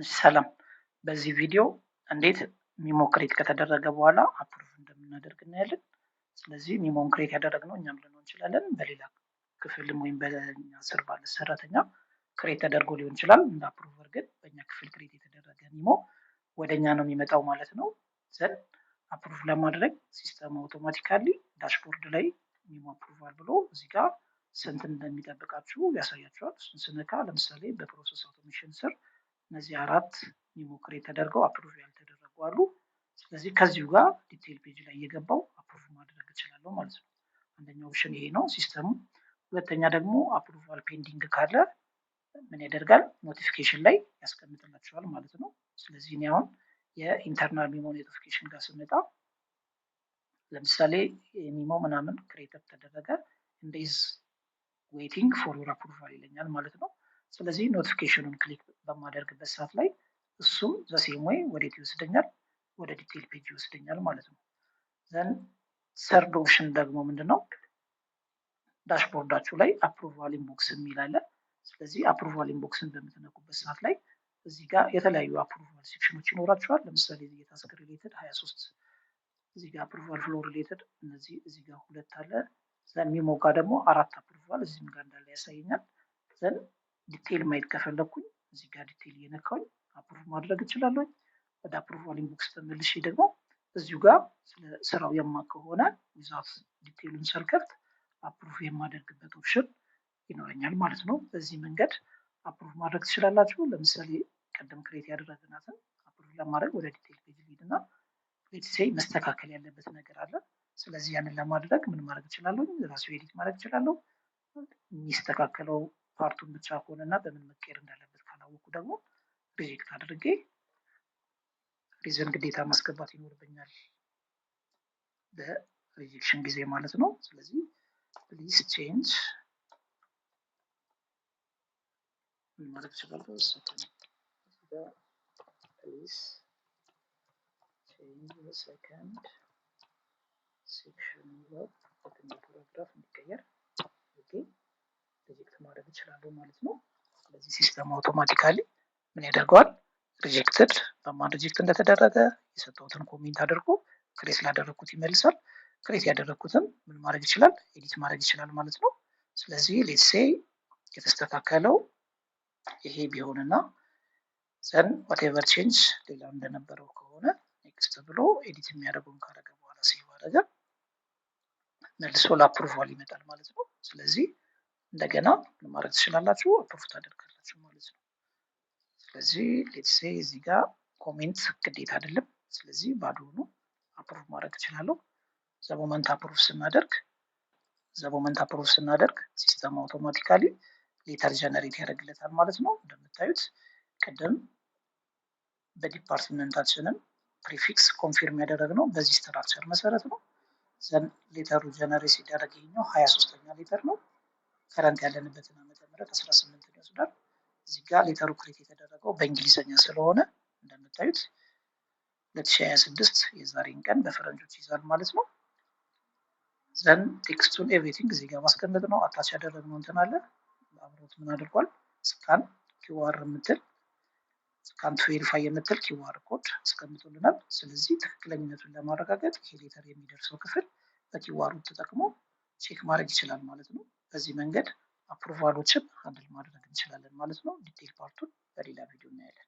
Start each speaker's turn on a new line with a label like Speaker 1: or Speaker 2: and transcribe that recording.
Speaker 1: ሰላም፣ በዚህ ቪዲዮ እንዴት memo create ከተደረገ በኋላ approve እንደምናደርግ እናያለን። ስለዚህ memo ን create ያደረግነው እኛም ልንሆን እንችላለን፣ በሌላ ክፍልም ወይም በእኛ ስር ባለ ሰራተኛ create ተደርጎ ሊሆን ይችላል። እንደ approver ግን በእኛ ክፍል create የተደረገ memo ወደ እኛ ነው የሚመጣው ማለት ነው። Then approve ለማድረግ system ኡ automatically dashboard ላይ memo approval ብሎ እዚህ ጋር ስንት እንደሚጠብቃችሁ ያሳያችኋል። እሱን ስነካ ለምሳሌ በ process automation ስር እነዚህ አራት memo create ተደርገው approve ያልተደረጉ አሉ። ስለዚህ ከዚሁ ጋር detail page ላይ እየገባው approve ማድረግ እችላለሁ ማለት ነው። አንደኛው option ይሄ ነው system ኡ። ሁለተኛ ደግሞ approval pending ካለ ምን ያደርጋል? Notification ላይ ያስቀምጥላችኋል ማለት ነው። ስለዚህ እኔ አሁን የ internal memo notification ጋር ስመጣ ለምሳሌ memo ምናምን create ተደረገ and is waiting for your approval ይለኛል ማለት ነው። ስለዚህ notification ኑን click በማደርግበት ሰዓት ላይ እሱም the same way ወዴት ይወስደኛል? ወደ detail page ይወስደኛል ማለት ነው። Then third option ደግሞ ምንድን ነው? Dashboard ኣችሁ ላይ approval inbox የሚል አለ። ስለዚህ approval inbox ን በምትነኩበት ሰዓት ላይ እዚህ ጋር የተለያዩ approval section ኖች ይኖራቸዋል። ለምሳሌ እዚህ የ task related 23፣ እዚህ ጋር approval flow related እነዚህ እዚህ ጋር ሁለት አለ። Then memo ጋር ደግሞ አራት approval እዚህም ጋር እንዳለ ያሳየኛል። Then detail ማየት ከፈለግኩኝ እዚህ ጋር detail እየነካሁኝ approve ማድረግ እችላለሁ። ወደ approval inbox ተመልሼ ደግሞ እዚሁ ጋር ስለ ስራው የማውቅ ከሆነ without detail ኡን ሳልከፍት approve የማደርግበት option ይኖረኛል ማለት ነው። በዚህ መንገድ approve ማድረግ ትችላላችሁ። ለምሳሌ ቅድም create ያደረግናትን approve ለማድረግ ወደ detail page ልሂድና let's say መስተካከል ያለበት ነገር አለ። ስለዚህ ያንን ለማድረግ ምን ማድረግ እችላለሁ? ራሱ edit ማድረግ እችላለሁ። የሚስተካከለው part ኡን ብቻ ከሆነ እና በምን መቀየር እንዳለበት ካላወኩ ደግሞ reject አድርጌ reason ግዴታ ማስገባት ይኖርብኛል በ rejection ጊዜ ማለት ነው። ስለዚህ please change ምን ማድረግ እችላለሁ? Please change second section የሚለው ሁለተኛው paragraph እንዲቀየር reject ማድረግ እችላለሁ ማለት ነው። ስለዚህ system automatically ምን ያደርገዋል? Rejected በማን reject እንደተደረገ የሰጠሁትን comment አድርጎ create ላደረግኩት ይመልሳል። Create ያደረግኩትም ምን ማድረግ ይችላል? Edit ማድረግ ይችላል ማለት ነው። ስለዚህ let's say የተስተካከለው ይሄ ቢሆንና then whatever change ሌላ እንደነበረው ከሆነ next ብሎ edit የሚያደርገውን ካደረገ በኋላ save አደረገ፣ መልሶ ለ approval ይመጣል ማለት ነው። ስለዚህ እንደገና ምን ማድረግ ትችላላችሁ? Approve ታደርጋላችሁ ማለት ነው። ስለዚህ let's say እዚህ ጋር comment ግዴታ አይደለም። ስለዚህ ባዶ ሆኖ approve ማድረግ እችላለሁ። The moment approve ስናደርግ system automatically letter generate ያደርግለታል ማለት ነው። እንደምታዩት ቅድም በ department ኣችንም prefix confirm ያደረግነው በዚህ structure መሰረት ነው። Then letter ኡ generate ሲደረግ ይሄኛው 23ኛ letter ነው። Current ያለንበትን ዓመተ ምህረት 18 ይወስዳል። እዚህ ጋር letter ኡ create የተደረገው በእንግሊዝኛ ስለሆነ እንደምታዩት 2026 የዛሬን ቀን በፈረንጆች ይዛል ማለት ነው። Then text ኡን everything እዚህ ጋር ማስቀመጥ ነው። Attach ያደረግነው እንትን አለ፣ አብሮት ምን አድርጓል? Scan QR የምትል፣ scan to verify የምትል QR code አስቀምጦልናል። ስለዚህ ትክክለኝነቱን ለማረጋገጥ ይሄ letter የሚደርሰው ክፍል በ QR ኡ ተጠቅሞ check ማድረግ ይችላል ማለት ነው። በዚህ መንገድ approval ኦችን handle ማድረግ እንችላለን ማለት ነው። Detail part ኡን በሌላ ቪዲዮ እናያለን።